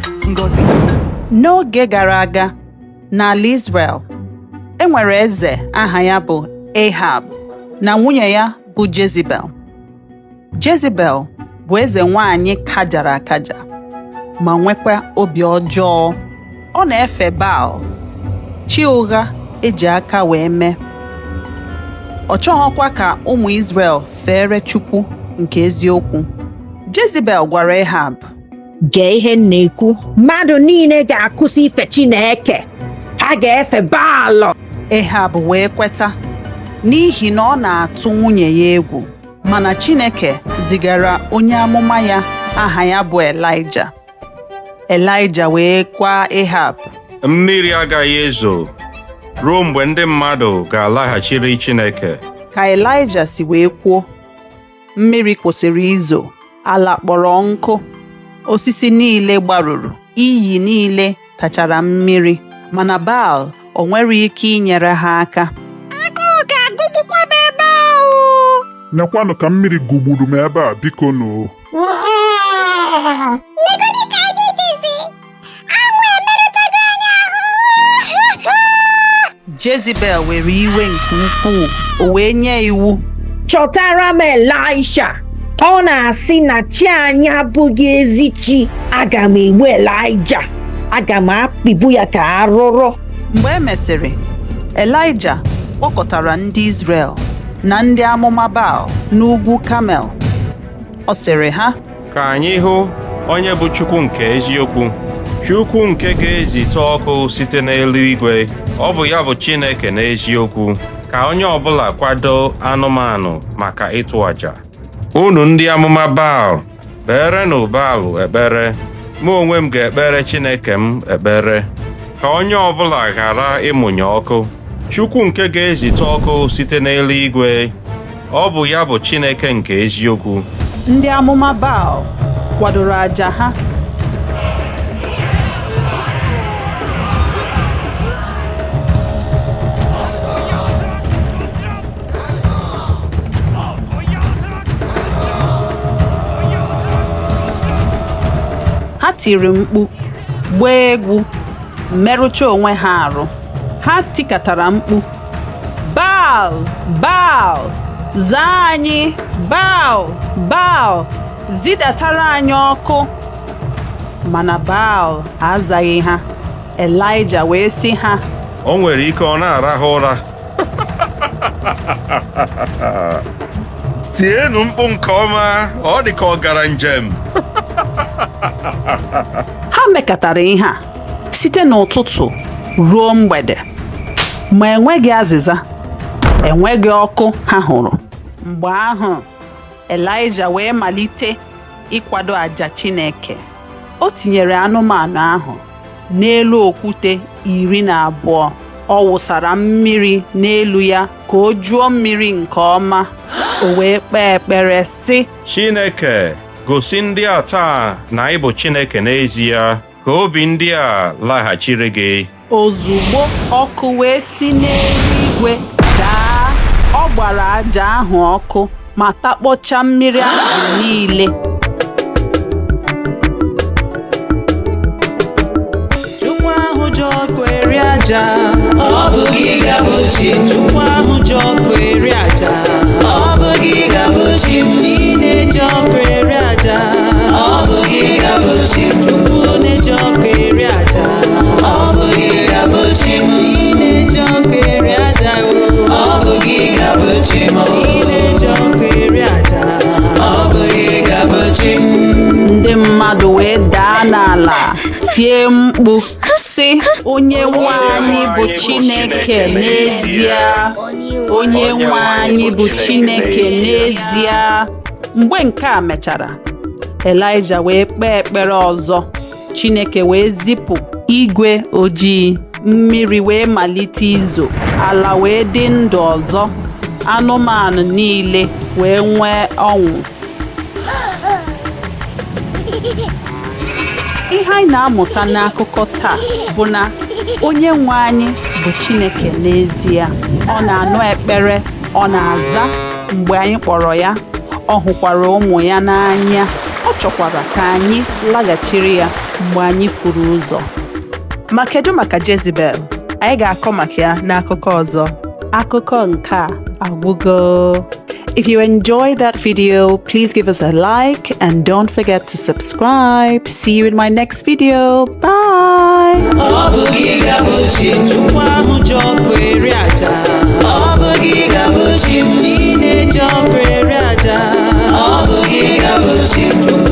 With Ngozi. N'oge gara aga, n'ala Izrel, e nwere eze aha ya bụ Ehab na nwunye ya bụ Jezibel. Jezibel bụ eze nwanyị kajara akaja ma nwekwa obi ọjọọ. Ọ na-efe Baal, chi ụgha eji aka wee mee. Ọ chọghọkwa ka ụmụ Izrel feere Chukwu nke eziokwu. Jezibel gwara Ehab, Gee ihe m na-ekwu. Mmadụ niile ga-akwụsị ife Chineke. Ha ga-efe Baalụ. Ehab wee kweta n'ihi na ọ na-atụ nwunye ya egwu. Mana Chineke zigara onye amụma ya aha ya bụ Elaịja. Elaịja wee gwa Ehab, Mmiri agaghị ezo ruo mgbe ndị mmadụ ga-alaghachiri Chineke. Ka Elaịja si wee kwuo, mmiri kwụsịrị izo, ala kpọrọ nkụ, osisi niile gbarụrụ, iyi niile tachara mmiri, mana Baal o nwere ike inyere ha aka. Agụụ ga-agụgbukwa m ebe ahụ. Nekwanụ ka mmiri gụgburu m ebe a, biko nụ. Negodi ka anyị dịzi. Anwụ emerụchago anyị ahụ. Jezibel were iwe nke ukwuu, o wee nye iwu. Chọtara m Elisha. Ọ na-asị na chi anyị abụghị ezi chi. Aga m egbu Elaịja. Aga m apịgbu ya ka arụrụ. Mgbe e mesịrị, Elaịja kpọkọtara ndị Izrel na ndị amụma Baal n'ugwu Kamel. Ọ sịrị ha, Ka anyị hụ onye bụ Chukwu nke eziokwu, Chukwu nke ga-ezite ọkụ site n'eluigwe. Ọ bụ ya bụ Chineke n'eziokwu. Ka onye ọbụla kwado anụmanụ maka ịtụ àjà. Unu ndị amụma Baal, kpeerenụ Baal ekpere. Mụ onwe m ga-ekpere Chineke m ekpere. Ka onye ọbụla ghara ịmụnye ọkụ. Chukwu nke ga-ezite ọkụ site n'eluigwe. Ọ bụ ya bụ Chineke nke eziokwu. Ndị amụma Baal kwadoro àjà ha. Ha tiri mkpu, gbaa egwu, merụcha onwe ha arụ. Ha tikatara mkpu, Baal! Baal! Zaa anyị! Baal! Baal! Zidatara anyị ọkụ! Mana Baal azaghị ha. Elaịja wee sị ha, O nwere ike ọ na-arahụ ụra. Tienụ mkpu nke ọma, ọ dị ka ọ gara njem. Ha mekatara ihe a site n'ụtụtụ ruo mgbede, ma enweghị azịza, enweghị ọkụ ha hụrụ. Mgbe ahụ, Elaịja wee malite ịkwado àjà Chineke. O tinyere anụmanụ ahụ n'elu okwute 12. Ọ wụsara mmiri n'elu ya ka o juo mmiri nke ọma. O wee kpee ekpere sị, Chineke, gosi ndị a taa na ị bụ Chineke n'ezie, ka obi ndị a laghachiri gị. Ozugbo ọkụ wee si n'eluigwe daa, ọ gbara àjà ahụ ọkụ ma takpọchaa mmiri ahụ niile. Chukwu ahụ ji ọkụ eri àjà, ọ bụ gị ga-abụ chi m. Chukwu ahụ ji ọkụ eri àjà, ọ bụ gị ga-abụ chi m. Chi na-eji ọkụ eri àjà, ọ bụ gị ga-abụ chi m. Chukwu na-eji ọkụ eri àjà, ọ bụ gị ga-abụ chi m. Chi na-eji ọkụ eri àjà, ọ bụ gị ga-abụ chi m. Chi na-eji ọkụ eri àjà, ọ bụ gị ga-abụ chi m. Ndị mmadụ wee daa n'ala tie mkpu sị, Onye nwe anyị bụ Chineke n'ezie. Onye nwe anyị bụ Chineke n'ezie. Mgbe nke a mechara, Elaịja wee kpee ekpere ọzọ. Chineke wee zipụ igwe ojii, mmiri wee malite izo, ala wee dị ndụ ọzọ, anụmanụ niile wee nwee ọṅụ. Ihe anyị na-amụta n'akụkọ taa bụ na onye nwe anyị bụ Chineke n'ezie. Ọ na-anụ ekpere, ọ na-aza mgbe anyị kpọrọ ya. Ọ hụkwara ụmụ ya n'anya. Ọ chọkwara ka anyị laghachiri ya. mgbe anyị furu ụzọ. Ma kedu maka Jezibel? Anyị ga-akọ maka ya n'akụkọ ọzọ. Akụkọ nke a agwụgo. If you enjoyed that video, please give us a like and don't forget to subscribe. See you in my next video. Bye. Ọ bụ gị ga-abụ chi m. Chukwu ahụ ji ọkụ eri aja. Ọ bụ gị ga-abụ chi m. Chi na-eji ọkụ eri aja. Ọ bụ gị ga-abụ chi m.